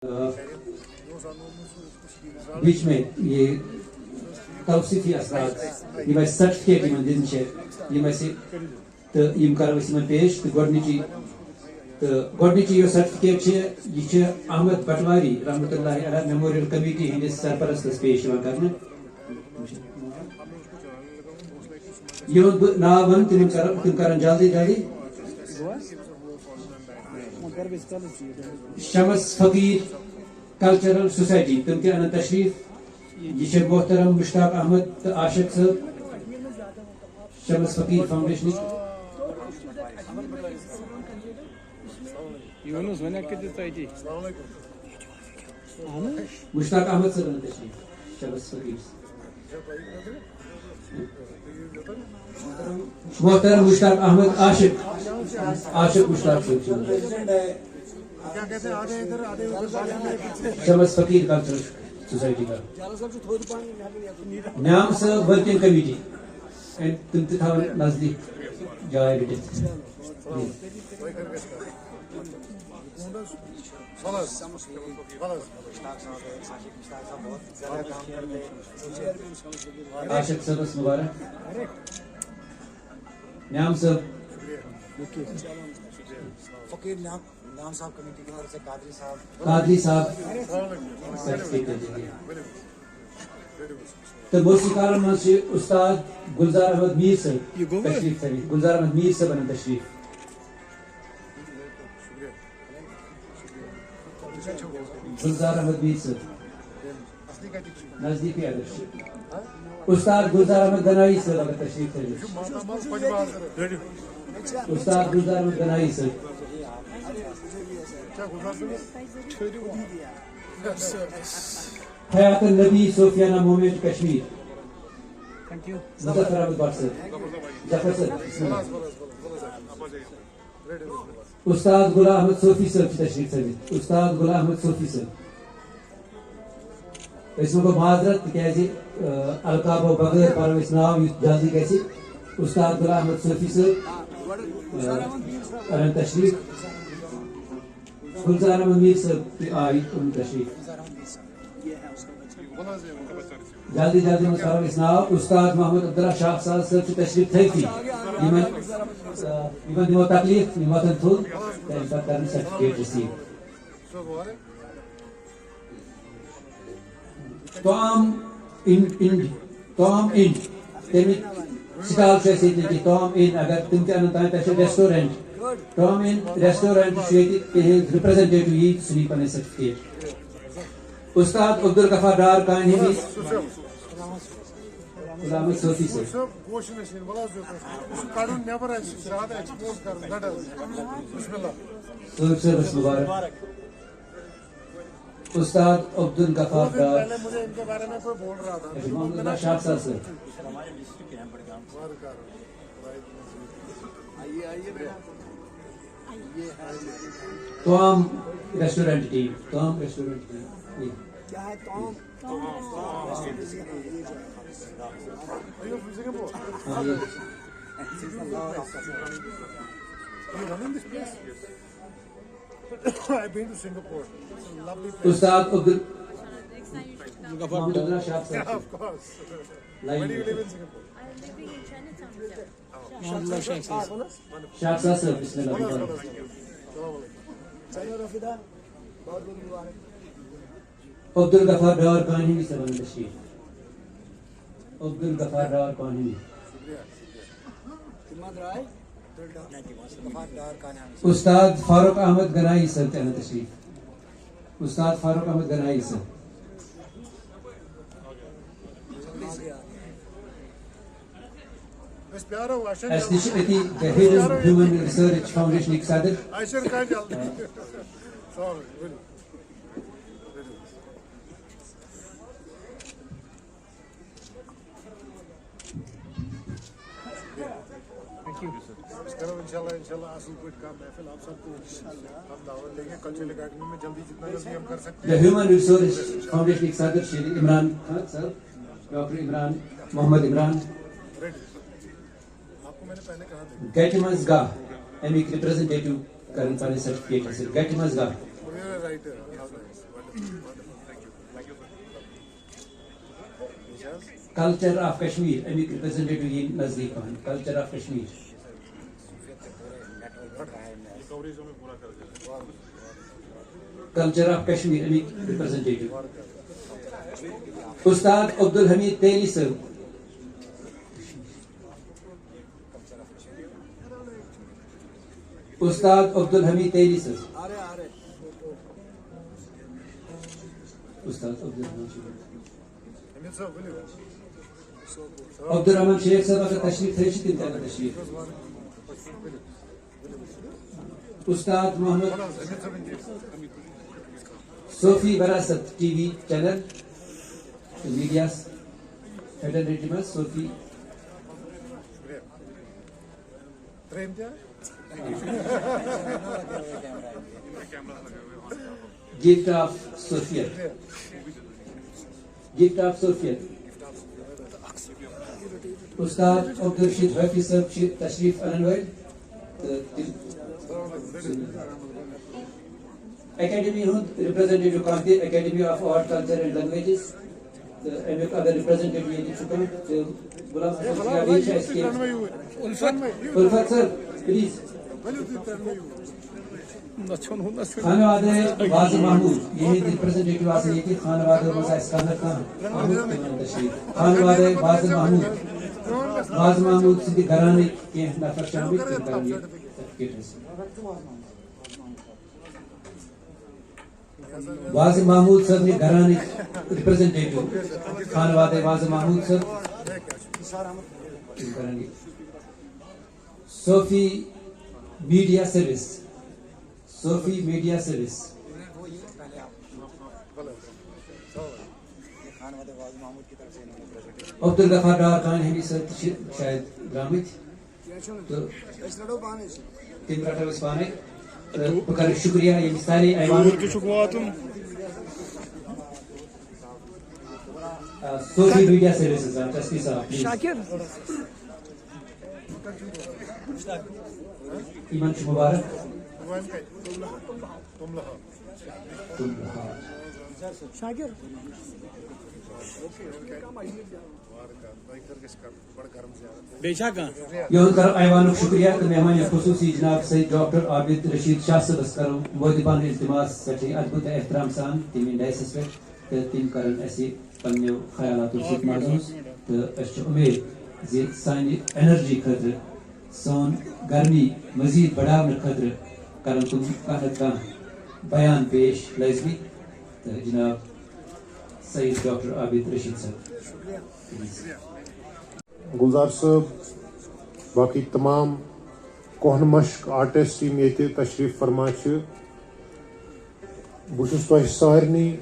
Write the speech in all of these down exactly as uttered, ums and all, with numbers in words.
بیٚیہِ چھِ مےٚ یہِ توصیٖفی اثرات، یِم اَسہِ سرٹیفکیٹ یِمن دِنہٕ چھِ، یِم اَسہِ، تہٕ یِم کرو أسۍ یِمن پیش۔ تہٕ گۄڈٕنِچی، تہٕ گۄڈٕنِچی یۄس سرٹیفکیٹ چھِ، یہِ چھِ احمد پٹواری رحمتہ اللہ علیہ میموریل کمیٹی ہٕنٛدِس سرپرستس پیش یِوان کرنہٕ۔ یِہُنٛد بہٕ ناو وَنہٕ، تِم کرن، تِم کرن جلدی جلدی۔ شمس فقیر کلچرل سوسائٹی، تِم تہِ اَنن تشریٖف۔ یہِ چھِ محترم مشتاق احمد تہٕ عاشق صٲب، شمس فقیر فاؤنڈیشنٕکۍ۔ یوٗنس وَنیٛا کہِ دِژ تۄہہِ أتی؟ مشتاق احمد صٲب اَنن تشریٖف، شمس فقیر۔ محترم مشتاق احمد عاشق، عاشق مشتاق صٲب چھِ۔ شمس فقیر کلچرل سوسائٹی کا۔ نیام صٲب ورکنگ کمیٹی، and تِم تہِ تھاوَن نزدیٖک جاے رٔٹِتھ۔ عاشق صٲبس مبارک۔ نیام صٲب۔ فقیر نیام، نیام صاحب کمیٹی کی طرف سے قادری صاحب۔ قادری صاحب۔ سرٹیفکیٹ دے دیں گے۔ تہٕ موسیقارن منٛز چھِ استاد گلزار احمد میر صٲب۔ یہِ گوٚو؟ تشریٖف تھٲوِتھ۔ گلزار احمد میر صٲب اَنن تشریٖف۔ گلزار احمد میر صٲب۔ نزدیٖکٕے اگر چھِ۔ استاد گلزار احمد گنایی صٲب اگر تشریٖف تھٲوِتھ۔ استاد گلزار احمد گنایی صٲب۔ حیات النبی صوفیانہ موومنٹ کشمیر۔ مظفر احمد بٹ صٲب۔ ظفر صٲب، بسم اللہ۔ استاد غلام احمد صوفی صٲب چھِ تشریٖف تھٲوِتھ۔ استاد غلام احمد صوفی صٲب۔ أسۍ منٛگو معذرت، تِکیٛازِ، آ، القابو بغٲر پَرو أسۍ ناو یُتھ جلدی گژھِ۔ استاد غلام احمد صوفی صٲب، آ، اَنن تشریٖف۔ گلزار احمد میر صٲب تہِ آیہِ، اَنن تشریٖف۔ جلدی جلدی منٛز کرو أسۍ ناو۔ استاد محمد عبداللہ شاہ ساز صٲب چھِ تشریٖف تھٲوتھٕے۔ یِمن، آ، یِمن دِمو تکلیٖف، یِم وۄتھن تھوٚد، تہٕ اَمہِ پتہٕ کرن سرٹیفکیٹ رٔسیٖو۔ تام اِن، اِن، تام اِن، تَمیُک سٹال چھُ اَسہِ ییٚتہِ لیکھِتھ، تام اِن، اگر تِم تہِ اَنن تام، تَتہِ چھُ ریسٹورنٹ۔ تام اِن ریسٹورنٹ چھُ ییٚتہِ، تِہِنٛز ریپرزنٹیٹیو یی، سُہ نی پنٕنۍ سرٹیفکیٹ۔ استاد عبدالغفار ڈار کانہِ ہٕنٛدِس۔ غلام صوفی صٲب۔ صٲب، گوشہِ نہٕ سِنۍ، وَلہٕ حظ یوٚت حظ۔ یہِ چھُ کَڑُن نٮ۪بر اَسہِ، زیادٕ ایکسپوز کَرُن، گَنٛڈٕ حظ۔ بسم اللہ۔ صٲب صٲبَس مُبارک۔ استاد عبدالغفار ڈار۔ پہلے مجھے ان کے بارے میں کوئی بول رہا تھا۔ محمد اللہ شاہ صاحب صٲب۔ تام ریسٹورنٹ ٹیم، تام ریسٹورنٹ ٹیم۔ یہ۔ کیا ہے تام؟ ہاں، یہ۔ I've been to Singapore. It's a lovely place. استاد عبدال، محمد اللہ شاہ صاحب۔ Of course. Where do you live in Singapore? I am living in Chinatown, sir. Mohammad اللہ شاہ صاحب۔ شاہ صاحب، بسم اللہ۔ عبدالغفار ڈار کانہی صاحب تشریف۔ عبدالغفار ڈار کانہی۔ استاد فاروق احمد گنایی صٲب تہِ اَنن تشریٖف۔ استاد فاروق احمد گنایی صٲب۔ اَسہِ نِش چھِ أتی the Hidden Human Resource Foundationٕکۍ صدر۔ أسۍ کرو انشاءاللہ، انشاءاللہ اصل پٲٹھۍ کانٛہہ محفل، آپ سب کو ہم دعوت دیں گے کلچرل اکیڈمی میں جلدی، جتنا جلدی ہم کر سکتے ہیں۔ The Human Resource Foundation صدر شری عمران خان صاحب، ڈاکٹر عمران محمد عمران۔ آپ کو میں نے پہلے کہا تھا۔ گٹہِ منٛز گاہ، اَمِکۍ ریپرزنٹیٹیو کرن پنٕنۍ سرٹیفکیٹ حٲصِل۔ گٹہِ منٛز گاہ۔ Where I write, uh, culture of Kashmir, اَمیُک ریپرزنٹیٹیو یِن نزدیٖک پہن۔ Culture of Kashmir. Culture of Kashmir, اَمیُک ریپرزنٹیٹیو۔ استاد عبدالحمید تیلی صٲب۔ استاد عبدالحمید تیلی صٲب۔ استاد عبدالحمید۔ عبدالرحمان شیخ صٲب اگر تشریٖف تھٲوِتھ چھِ، تِم تہِ اَنَن تشریٖف۔ استاد محمد صوفی وراثت ٹی وی چینل تہٕ میڈیاہَس فیڈریٹی منٛز Sufi gift of Sufia. Gift of Sufia. استاد عبدالرشید حافظ صٲب چھِ تشریٖف اَنَن وٲلۍ تہٕ تِم اکیڈمی ہُنٛد ریپرزنٹیٹیو کانٛہہ تہِ، academy of art, culture and languages, تہٕ اَمیُک اگر ریپرزنٹیٹیو ییٚتہِ چھُ کانٛہہ، تہٕ غلام حسن چھُ یا بیٚیہِ چھِ اَسہِ کینٛہہ۔ الفت صٲب، پلیز۔ خانوادہ واز محمود، یِہِنٛدۍ ریپرزنٹیٹیو آسَن ییٚتہِ، خانوادہ منٛز آسہِ کانٛہہ نَتہٕ کانٛہہ آمُت، تِمَن تشریٖف۔ خانوادہ واز محمود، واز محمود سٕنٛدِ گھرانٕکۍ کینٛہہ نفر چھِ آمٕتۍ، تِم کَرَن یہِ سرٹیفکیٹ حٲصِل۔ واز محمود صٲبنہِ گھرانٕکۍ ریپرزنٹیٹیو، خانوادہ واز محمود صٲب۔ صوفی میڈیا سروس، صوفی میڈیا سروس۔ عبدالغفار ڈار خان ہیمی صٲب تہِ چھِ شاید درٛامٕتۍ۔ تہٕ تِم رَٹو أسۍ پانَے۔ تہٕ بہٕ کَرٕ شُکریہ ییٚمہِ سارے ایوانُک۔ دوٗر تہِ چھُکھ واتُن۔ آ، صوفی میڈیا سروسز، آ، ٹرسٹی صاحب، پلیز۔ شاکر۔ یِمَن چھُ مُبارک۔ شاکر۔ بیٚیہِ چھا کانٛہہ؟ یِہُنٛد کرو ایوانُک شُکریہ تہٕ مہمان خصوٗصی جناب سید ڈاکٹر عابد رشید شاہ صٲبَس کرو مودبانہٕ التماس سٮ۪ٹھٕے ادبہٕ تہٕ احترام سان تِم یِن ڈایسَس پٮ۪ٹھ تہٕ تِم کرن اَسہِ پننیو خیالاتو سۭتۍ محظوظ تہٕ أسۍ چھِ اُمید زِ سانہِ انرجی خٲطرٕ، سون گرمی مزید بڑاونہٕ خٲطرٕ کرن تِم کانٛہہ نتہٕ کانٛہہ بیان پیش لٲزمی۔ تہٕ جناب سید ڈاکٹر عابد رشید صٲب۔ گلزار صٲب، باقٕے تمام کوہنہٕ مشق آرٹسٹ یِم ییٚتہِ تشریٖف فرما چھِ، بہٕ چھُس تۄہہِ سارنٕے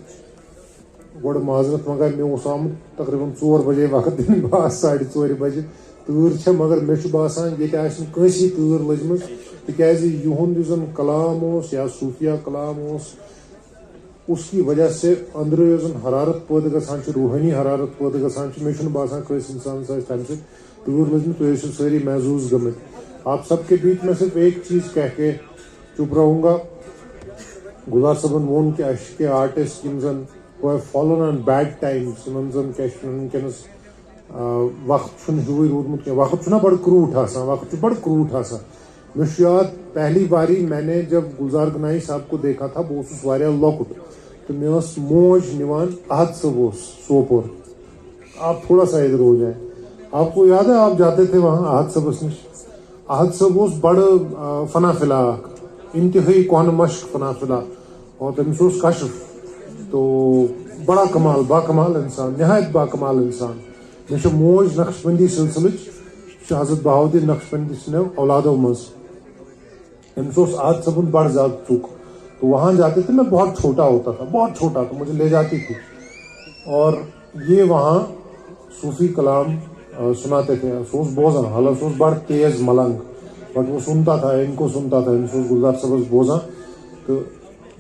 گۄڈٕ معذرت منٛگان، مےٚ اوس آمُت تقریباً ژور بجے وقت دِنہٕ، بہٕ آس ساڑِ ژورِ بجہِ۔ تۭر چھےٚ، مگر مےٚ چھُ باسان ییٚتہِ آسہِ نہٕ کٲنٛسی تۭر لٔجمٕژ، تِکیازِ یِہُنٛد یُس زن کلام اوس یا صوفیہ کلام اوس، اس کی وجہ سے أنٛدرٕ یۄس زن حرارت پٲدٕ گژھان چھِ، روحٲنی حرارت پٲدٕ گژھان چھِ، مےٚ چھُنہٕ باسان کٲنٛسہِ انسانس آسہِ تمہِ سۭتۍ تۭر لٔجمٕژ۔ تُہۍ ٲسِو سٲری محظوظ گٔمٕتۍ۔ آپ سب کے بیچ میں صرف ایک چیز کہہ کے چپ رہوں گا۔ گلزار صٲبن ووٚن کہِ اَسہِ چھِ کینٛہہ آرٹسٹ یِم زَن who have fallen on bad times، یِمَن زَن کیٛاہ چھِ وَنان وٕنکیٚنَس، آ، وقت چھُنہٕ ہیُوٕے روٗدمُت کینٛہہ، وقت چھُنہ بَڑٕ کرٛوٗٹھ آسان، وقت چھُ بَڑٕ کرٛوٗٹھ آسان۔ مےٚ چھُ یاد پہلی باری میں نے جب گلزار گنائی صاحب کو دیکھا تھا، بہٕ اوسُس واریاہ لۄکُٹ تہٕ مےٚ ٲس موج نِوان، احد صٲب اوس سوپور، آپ تھوڑا سا ادھر ہو جائیں، آپ کو یاد ہے آپ جاتے تھے وہاں احد صٲبَس نِش؟ احد صٲب اوس بڑٕ، آ، فنا فلا اکھ، انتہٲئی کوہنہٕ مشق فنا فلا، اور تٔمِس اوس کشف، تو بڑا کمال، با کمال انسان، نہایت با کمال انسان۔ مےٚ چھِ موج نقشبندی سلسلٕچ، چھِ حضرت بہاؤالدین نقشبندی سٕنٛدیو اولادو منٛز۔ أمِس اوس احد صٲبُن بڑٕ زیادٕ ژُک۔ تو وہاں جاتے تھے، میں بہت چھوٹا ہوتا تھا، بہت چھوٹا، تو مجھے لے جاتی تھی۔ اور یہ وہاں صوفی کلام، آ، سناتے تھے۔ سُہ اوس بوزان، حالانکہ سُہ اوس بڑٕ تیز ملنگ، but وہ سنتا تھا، ان کو سنتا تھا، أمِس اوس گلزار صٲبَس بوزان۔ تہٕ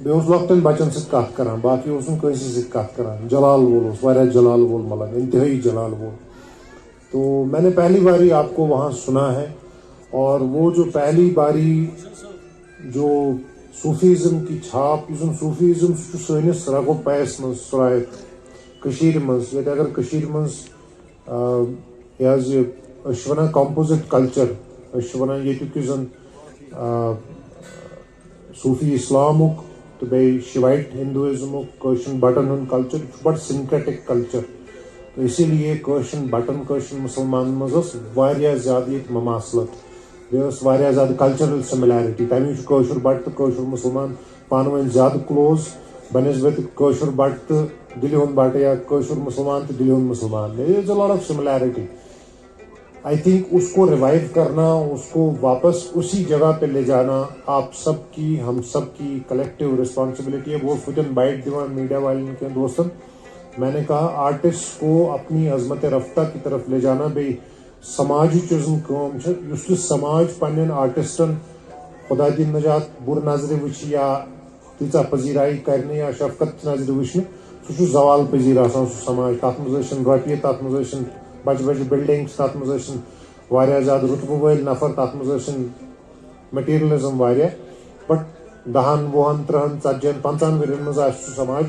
بیٚیہِ اوس لۄکٹٮ۪ن بچن سۭتۍ کتھ کران، باقٕے اوس نہٕ کٲنٛسی سۭتۍ کتھ کران۔ جلال وول اوس، واریاہ جلال وول ملنگ، انتہٲئی جلال وول۔ تو میں نے پہلی باری آپ کو وہاں سنا ہے، اور وہ جو پہلی باری جو صوفیزم کی چھاپ، یُس زن صوفیزم سُہ چھُ سٲنِس رگ و پیس منٛز سرایت کٔشیٖرِ منٛز، ییٚتہِ اگر کٔشیٖرِ منٛز آ، یہِ حظ یہِ أسۍ چھِ وَنان کمپوزٹ کلچر، أسۍ چھِ وَنان ییٚتیُک یُس زَن آ، صوٗفی اِسلامُک تہٕ بیٚیہِ شِوایٹ ہِندوٗاِزمُک کٲشرٮ۪ن بَٹَن ہُنٛد کلچر، یہِ چھُ بَڑٕ سِنکریٹِک کلچر۔ تہٕ اسی لیے کٲشرٮ۪ن بَٹَن، کٲشرٮ۪ن مُسلمانَن منٛز ٲس واریاہ زیادٕ ییٚتہِ مماثلت۔ بیٚیہِ ٲس واریاہ زیادٕ کلچرل سِملیرٹی۔ تَمہِ وِزِ چھُ کٲشُر بَٹہٕ تہٕ کٲشُر مُسلمان پانہٕ ؤنۍ زیادٕ کلوز بنسبت کٲشُر بَٹہٕ تہٕ دِلہِ ہُنٛد بَٹہٕ یا کٲشُر مُسلمان تہٕ دِلہِ ہُنٛد مُسلمان۔ There is a lot of similarity. I think اس کو ریوائیو کرنا، اس کو واپس اسی جگہ پہ لے جانا آپ سب کی، ہم سب کی کلیکٹیو ریسپانسبلٹی ہے۔ وہ فوتن بائٹ دیوان میڈیا والن کے دوستن۔ میں نے کہا آرٹسٹ کو اپنی عظمت رفتہ کی طرف لے جانا، بے سماجی چیزن کام چھِ، یُس تہِ سماج پننٮ۪ن آرٹسٹن خدا دِن نجات بُرٕ نظرِ وٕچھِ یا تیٖژاہ پذیٖرایی کرنہِ یا شفقت نظرِ وٕچھنہِ، سُہ چھُ زوال پذیٖر آسان سُہ سماج۔ تَتھ منٛز ٲسِن رۄپیہِ، تَتھ منٛز ٲسِن بجہِ بجہِ بلڈنگس، تَتھ منٛز ٲسِن واریاہ زیادٕ رُتبہٕ وٲلۍ نفر، تَتھ منٛز ٲسِن مٹیریلزم واریاہ۔ بٹ دَہَن، وُہَن، تٕرٛہَن، ژَتجی ہَن، پنٛژاہَن ؤرین منٛز آسہِ سُہ سماج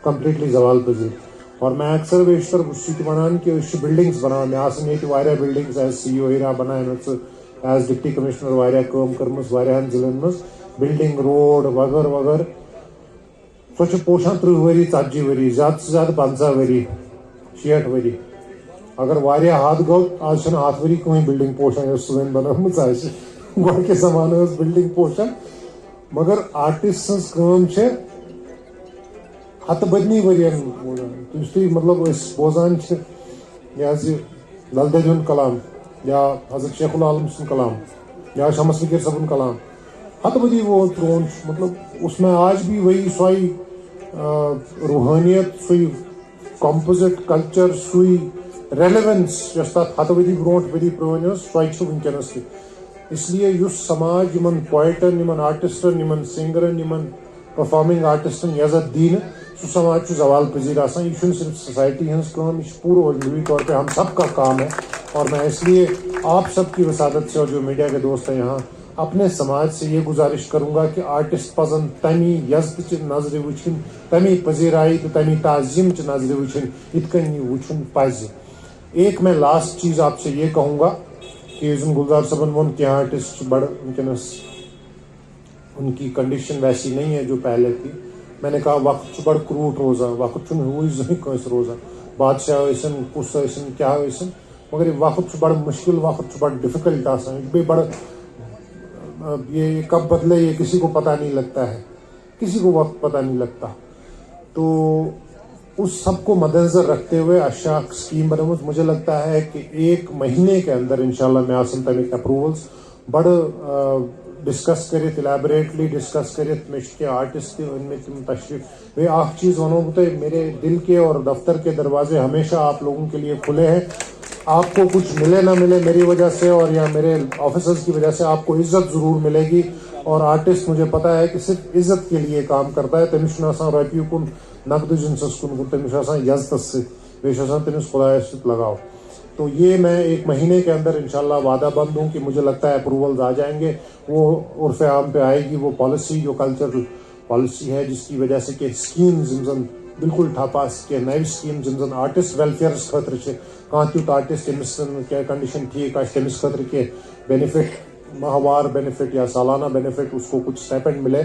کمپلیٹلی زوال پذیٖر۔ اور میں اکثر بیشتر بہٕ چھُس یہِ تہِ وَنان کہِ أسۍ چھِ بلڈنگس بناوان، مےٚ آسَن ییٚتہِ واریاہ بلڈنگس ایز سی ای او ہیرا بناومژٕ، ایز ڈپٹی کمشنر واریاہ کٲم کٔرمٕژ واریاہَن ضلعن منٛز، بلڈنگ، روڈ وغٲرٕ وغٲرٕ۔ سۄ چھِ پوشان تٕرٛہ ؤری، ژتجی ؤری، زیادٕ سے زیادٕ پنٛژاہ ؤری، شیٹھ ؤری۔ اگر واریاہ حد گوٚو، آز چھَنہٕ ہَتھ ؤری کٕہٕنۍ بلڈنگ پوشان یۄس سٲنۍ بنٲومٕژ آسہِ۔ گۄڈٕکِس زمانہٕ ٲس بلڈنگ پوشان، مگر آرٹسٹ سٕنٛز کٲم چھِ ہتہٕ بٔدنی ؤرین۔ یُس تُہۍ مطلب أسۍ بوزان چھِ، یہِ حظ یہِ لل دٮ۪دِ ہُنٛد کلام یا حضرت شیخ العالم سُنٛد کلام یا شمس فقیر صٲبُن کلام، ہتہٕ ؤری ووت پرٛون چھُ۔ مطلب اس میں آج بھی وہی سۄے آ، روحانیت، سُے کمپوزٹ کلچر، سُے ریلیونس یۄس تتھ ہتہٕ ؤری برونٹھ، ؤری پرٛٲنۍ ٲس، سۄے چھِ وٕنکیٚنس تہِ۔ اس لیے یُس سماج یِمن پویٹن، یِمن آرٹسٹن، یِمن سنگرن، یِمن پرفارمنگ آرٹسٹن عزت دی نہٕ، سُہ سماج چھُ زوال پذیر آسان۔ یہِ چھُنہٕ صرف سوسائٹی ہٕنٛز کٲم، یہِ چھُ پوٗرٕ عالمی طور پہ ہم سب کا کام ہے۔ اور میں اس لیے آپ سب کی وسادت سے، اور جو میڈیا کے دوست ہیں یہاں، اپنے سماج سے یہ گزارش کروں گا کہ آرٹسٹ پزن تمی یزت چہ نظرِ وچھن، تمی پذیرائی تہٕ تمی تعظیم چہ نظرِ وچھن، یِتھ کٔنۍ یہِ وچھُن پزِ۔ ایک میں لاسٹ چیز آپ سے یہ کہوں گا کہ یُس زن گلزار صٲبن ووٚن، کینٛہہ آرٹسٹ چھِ بڑٕ وٕنکیٚنس، ان کی کنڈیشن ویسی نہیں ہے جو پہلے تھی۔ میں نے کہا وقت چھُ بڑٕ کروٗٹھ روزان، وقت چھُنہٕ ہیوٗے زٕہٕنۍ کٲنٛسہِ روزان، بادشاہ ٲسِن، کُس ٲسِن، کیٛاہ ٲسِن، مگر یہِ وقت چھُ بڑٕ مُشکِل وقت، چھُ بڑٕ ڈِفِکلٹ آسان، یہِ چھُ بیٚیہِ بڑٕ، آ، یہ، یہ کب بدلے، یہ کسی کو پتہ نہیں لگتا ہے، کسی کو وقت پتہ نہیں لگتا۔ تو اس سب کو مدنظر رکھتے ہوئے اَسہِ چھِ اکھ سکیم بنٲومٕژ۔ مجھے لگتا ہے کہ ایک مہینے کے اندر انشاءاللہ مےٚ آسن تَمِکۍ اپروولز بڑٕ، آ، ڈسکس کٔرِتھ، الیبوریٹلی ڈسکس کٔرِتھ۔ مےٚ چھِ کینٛہہ آرٹسٹ تہِ أنۍ مٕتۍ تِم تشریف۔ بیٚیہِ اکھ چیٖز وَنو بہٕ تۄہہِ، میرے دل کے اور دفتر کے دروازے ہمیشہ آپ لوگوں کے لیے کھلے ہیں۔ آپ کو کچھ ملے نہ ملے، میری وجہ سے اور یا میرے آفیسرز کی وجہ سے آپ کو عزت ضرور ملے گی۔ اور آرٹسٹ، مجھے پتا ہے کہ صرف عزت کے لیے کام کرتا ہے، تٔمِس چھُنہٕ آسان رۄپیہِ کُن، نقدٕ جنسس کُن، کُن، تٔمِس چھُ آسان عزتس سۭتۍ، بیٚیہِ چھُ آسان تٔمِس خۄدایس سۭتۍ لگاو۔ تو یہ میں ایک مہینے کے اندر انشاءاللہ وعدہ بند ہوں کہ مجھے لگتا ہے اپروولز آ جائیں گے، وہ عرف عام پہ آئے گی، وہ پالیسی جو کلچرل پالیسی ہے، جس کی وجہ سے کینٛہہ سکیمز یِم زن بالکل ٹھپ آسہٕ، کینٛہہ نوِ سکیمز یِم زن آرٹسٹ ویلفیئرس خٲطرٕ چھِ، کانٛہہ تیُتھ آرٹسٹ ییٚمِس زن کینٛہہ کنڈیشن ٹھیٖک آسہِ، تٔمِس خٲطرٕ کینٛہہ بینیفٹ، ماہوار بینیفٹ یا سالانہ بینیفٹ، اس کو کچھ اسٹائپنڈ ملے،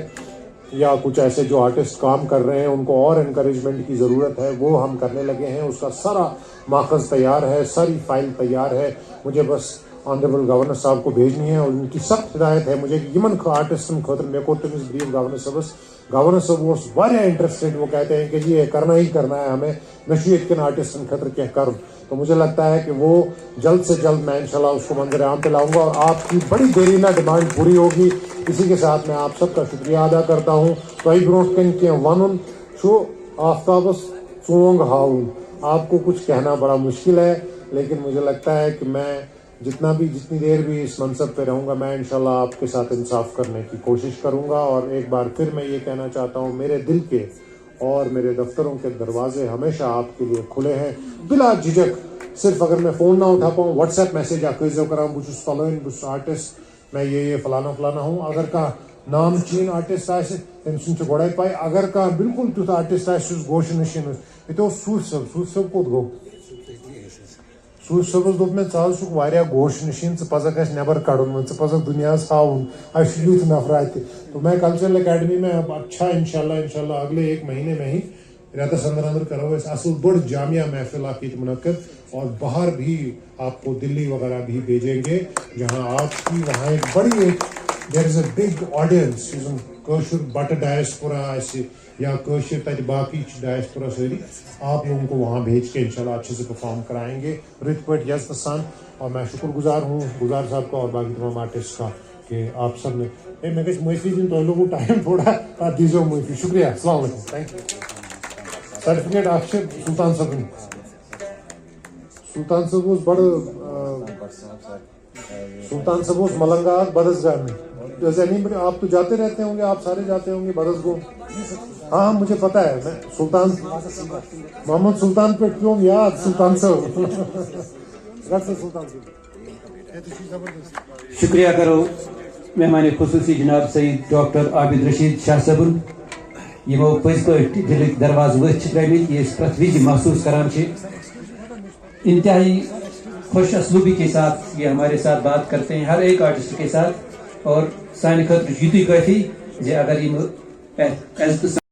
یا کچھ ایسے جو آرٹسٹ کام کر رہے ہیں ان کو اور انکریجمنٹ کی ضرورت ہے، وہ ہم کرنے لگے ہیں۔ اس کا سارا ماخذ تیار ہے، ساری فائل تیار ہے، مجھے بس آنریبل گورنر صاحب کو بھیجنی ہے، اور ان کی سخت ہدایت ہے مجھے کہ یِمن خ-، آرٹسٹن خٲطرٕ، مےٚ کوٚر تٔمِس بریف گورنر صٲبس، گورنر صٲب اوس واریاہ انٹرسٹڈ، وہ کہتے ہیں کہ جی یہ کرنا ہی کرنا ہے ہمیں، مےٚ چھُ ییٚتہِ کٮ۪ن آرٹسٹن خٲطرٕ کینٛہہ کرُن۔ تو مجھے لگتا ہے کہ وہ جلد سے جلد میں انشاءاللہ اس کو منظر عام پہ لاؤں گا اور آپ کی بڑی دیرینہ ڈیمانڈ پوری ہوگی۔ اسی کے ساتھ میں آپ سب کا شکریہ ادا کرتا ہوں۔ تۄہہِ برونٛٹھ کَنہِ کینٛہہ وَنُن چھُ آفتابس ژونگ ہاوُن۔ آپ کو کچھ کہنا بڑا مشکل ہے، لیکن مجھے لگتا ہے کہ میں جتنا بھی، جتنی دیر بھی اس منصب پہ رہوں گا، میں انشاءاللہ آپ کے ساتھ انصاف کرنے کی کوشش کروں گا۔ اور ایک بار پھر میں یہ کہنا چاہتا ہوں، میرے دل کے اور میرے دفتروں کے دروازے ہمیشہ آپ کے لیے کھلے ہیں، بلا جھجک۔ صرف اگر میں فون نہ اٹھا پاؤں، واٹس ایپ میسج آ کٔرۍزیو کران، بہٕ چھُس فلٲنۍ، بہٕ چھُس آرٹسٹ، میں یہ یہ فلانا فلانا ہوں۔ اگر کانٛہہ نام چیٖن آرٹسٹ آسہِ، تٔمۍ سُنٛد چھِ گۄڈَے پَے۔ اگر کانٛہہ بالکل تیُتھ آرٹسٹ آسہِ یُس گوشہِ نشیٖن اوس، ییٚتہِ اوس صوٗفۍ صٲب، صوٗفۍ صٲب کوٚت گوٚو؟ یوسف صٲبس دوٚپ مےٚ، "ژٕ حظ چھُکھ واریاہ گوش نشین، ژٕ پزکھ اسہِ نٮ۪بر کڑُن، وۄنۍ ژٕ پزکھ دُنیاہس ہاوُن، اسہِ چھُ یُتھ نفرہ تہِ۔" تو میں کلچرل اکیڈمی میں اب اچھا، انشاءاللہ، انشاءاللہ اگلے ایک مہینے میں ہی، رٮ۪تس اندر اندر کرو أسۍ اصل بٔڑ جامعہ محفل اکھ ییٚتہِ منعقد، اور باہر بھی آپ کو دلی وغیرہ بھی بھیجیں گے، جہاں آپ کی وہاں ایک بڑی ایک، there is a big audience، یُس زن کٲشُر بٹہٕ ڈایسپورا آسہِ یا کٲشِر تتہِ باقی چھِ ڈایسپورا سٲری، آپ لوگوں کو وہاں بھیج کے انشاءاللہ اچھے سے پرفارم کرائیں گے۔ رٕتۍ پٲٹھۍ یزتہٕ سان، اور میں شکر گزار ہوں گزار صاحب کا اور باقی تمام آرٹسٹ کا کہ آپ سب نے، اے، مےٚ گژھِ معٲفی دِنۍ، تۄہہِ لوٚگوُ ٹایم تھوڑا، تَتھ دیٖزیو معٲفی۔ شُکریہ، السلام علیکم، تھینک یو۔ سرٹیفکیٹ اکھ چھِ سلطان صٲبُن۔ سلطان صٲب اوس بڑٕ، آ، سلطان صٲب اوس ملنگا اکھ بدس گامہِ۔ جیسے نہیں بڑے، آپ تو جاتے رہتے ہوں گے، آپ سارے جاتے ہوں گے بدس گوٚو۔ ہاں، ہاں، مجھے پتا ہے، میں سلطان محمد سلطان پہ کیوں یاد سلطان صاحب۔ ڈاکٹر سلطان صاحب۔ شکریہ کرو مہمان خصوصی جناب سید ڈاکٹر عابد رشید شاہ صٲبُن، یِمو پٔزۍ پٲٹھۍ دِلٕکۍ دروازٕ ؤتھۍ چھِ ترٲومٕتۍ، یہِ أسۍ پرٛٮ۪تھ وِزِ محسوٗس کران چھِ۔ انتہائی خوش اسلوبی کے ساتھ یہ ہمارے ساتھ بات کرتے ہیں، ہر ایک آرٹسٹ کے ساتھ، اور سانہِ خٲطرٕ چھُ یِتُے کٲفی زِ اگر یِم عزتہٕ